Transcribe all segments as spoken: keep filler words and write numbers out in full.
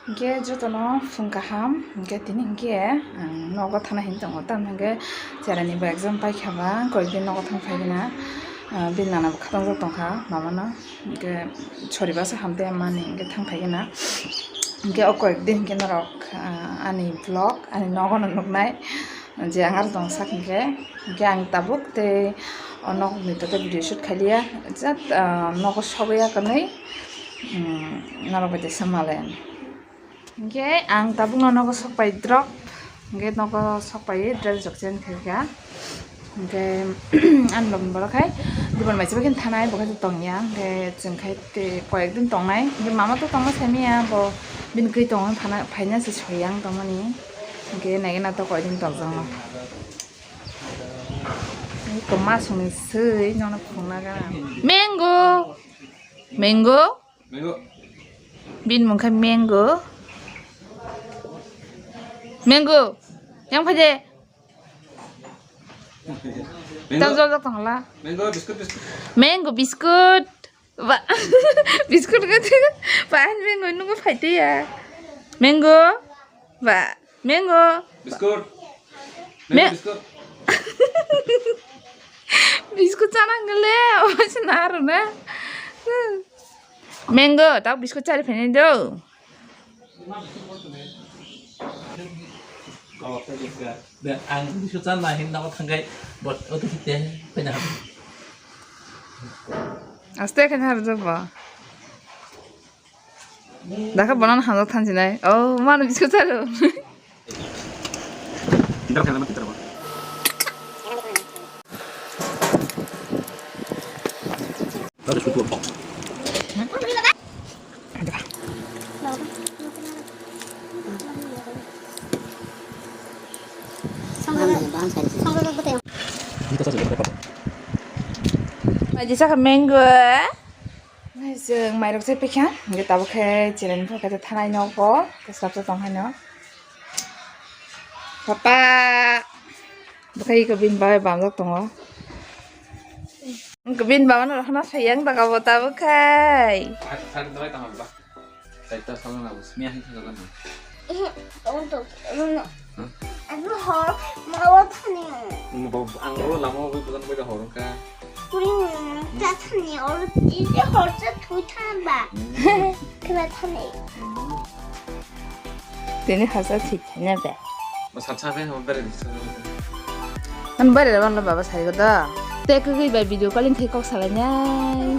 Hingke jotono phung kaham, hingke tini hingke ang nogo thana hin tongo, tamni hingke cherani bo exam paikha ba, koyekdin nogo thang phaigwna, ah, bini nana bo khatang jok tongkha, mamano hingke sori basa hamtwi mani hingke thang phaigwna, hingke o koyekdin hingke norok, ah, ani vlog, ani nogono nuknai. Je ang aro tong sak hingke, hingke ang tabuk tei o nok ni tete video shoot khailiya, jat, ah, nogo sogwi ya kwnwi, um, norok bai tesa malen. Hingke ang tabuk no nogo sok pai drop, hingke nogo sok pai dress rok change khaikha, hingke ang logni borok hai dibon bai chibakhe thanai bo khe tongya, hingke chwng khai tei koyek din tongnai, hingke mama to tongma saimanya bo bini kwi tongwi phana, phaina se soyang tongmani. Hingke nai gana to koidin tokjakno. Iko masongni swi nono phungna gana. Mango. Mango. Mango. Bini mung khe mango. Mango. Yang phaide. Mango. Tang jol jol tong hala. Mango biscuit, biscuit. Mango biscuit. Ba, biscuit khe ba, mango nunggu phaitaiya. Mango, ba, mango. Biscuit. Me- Mango biscuit. Biscuit chana hwnle, omo se na aro na. Mango, tak biscuit chari phainai do. Ang bisu chan na hin nogo thangkai, but oto hite phaina. Aste khe har jabo. Dakha bonan hamjak thansinai. Oh, mano bisu chalo. Bai, di saka mango. Nai, chwng mairok se pikha, hingke tabuk khe chwraini pore khe thanai nogo, khe swrapsa tong haino. Papa, bwkhai iko bini bagwi bamjak tongo. Bini bagwino rohorna sayang taka bo tabuk khai. Sari, sari dawai tangma ba? Sari ta salna bo smiya hin thangna. Ehe, tong tong, tong tong. Huh? Ano hor, mawa thani. Mo ba, ang ro lama wi bulan bai da hor ka. Kuri ni, ta thani, or, ini hor sa thui than ba. Hmm. Kena thani. Hmm. Tini hasa thik thanya be. Ba sat sa be, hor bere di sa. An bere wan lo baba sari ko da. Te kugui bai video calling khai kok salai nai.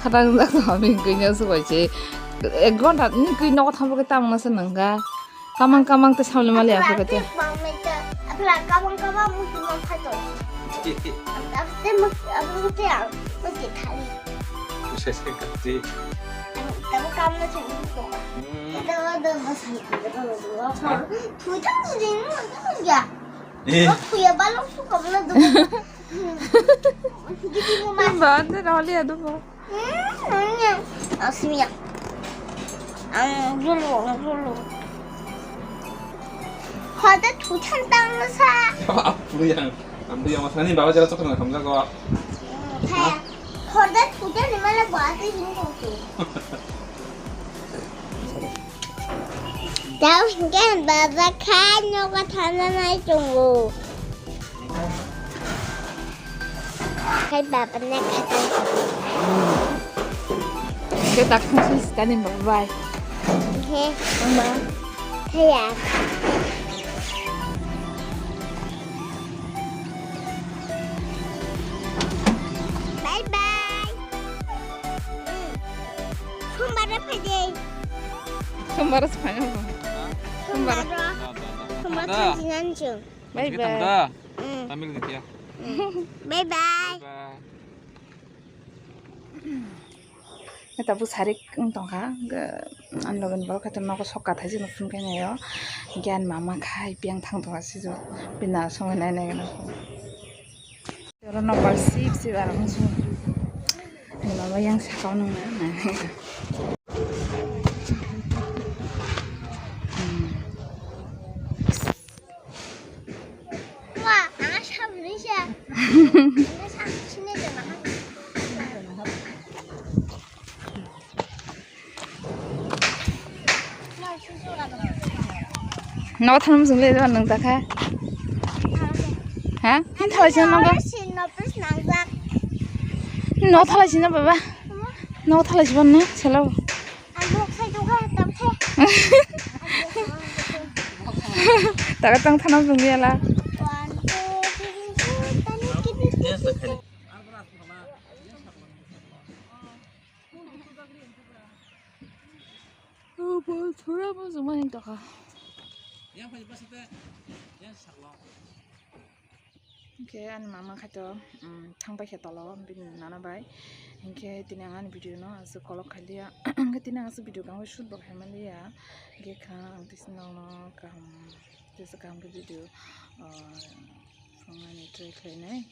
Khatang jak to ami kugui nya su bai se. Ek ghonta ni kugui nogo thambo ke tamang na se nangga. Kamang kamang te samle mali apo kete. Apla kamang kamang mutu mang khato. Apte mak apte ang mutu thali. Sese kati. Tabu kamna chhe mutu. Hmm. Tabu do bas. Thui ta tu din ya. Eh. Thui ya balok su kamna do. Gidi mo ma. Ba de rali adu mo. Hmm, asmiya. Ang dulu, ang dulu. Hode thutan tang sa. Apa yang? Ang yang masani bawa jalan coklat nggak kamu kok. Hode thutan di mana buat ini tuh? Daw hingke baba kha nogo thana nai tongo. Khai baba ne kha tang. Ke tak khasi sitani baba bai. He. Mama. Thaya. Bye bye. Sombar phai de. Sombar se phai nang. Sombar. Sombar phai jinan chung. Bye bye. Tamil gitu ya. Bye bye. Bye bye. Tabuk sarik wng tongkha, hwnkhe ani loge ni borok khe nogo sok kathai se nukphim khe naio, hwnkhe ani mama khai piyang thang tongkha sisu bini nana songwi nai nai gana. Oro nokbar sip sip aro wngsu. Ani mama yang sakao nung nai nai. Wa, ang sabuni se. Ang sabuni se. Nogo thangna muchung le nang ta kha. Ha? Hin thalai sina nogo? Sin no pis nang jak. No thalai sina baba. No thalai sina na selo. Ang bok sai tu kha tam khe. Taga tang thana muchung le la. One, two, three, four, tani kiti. Bol thura bo juma hin tokha. Yang phai basa te, yang saklo. Hingke ani mama khaito, um, thangbai khe tolo bini nana bai. Hingke tini ang ani video no aswk kolok khailiya. Hingke tini ang aswk video kangwi shoot bo khaimaliya. Hingke kha ang tisi nokno kaham, tisi kaham khe video, uh, phunani try khlainai.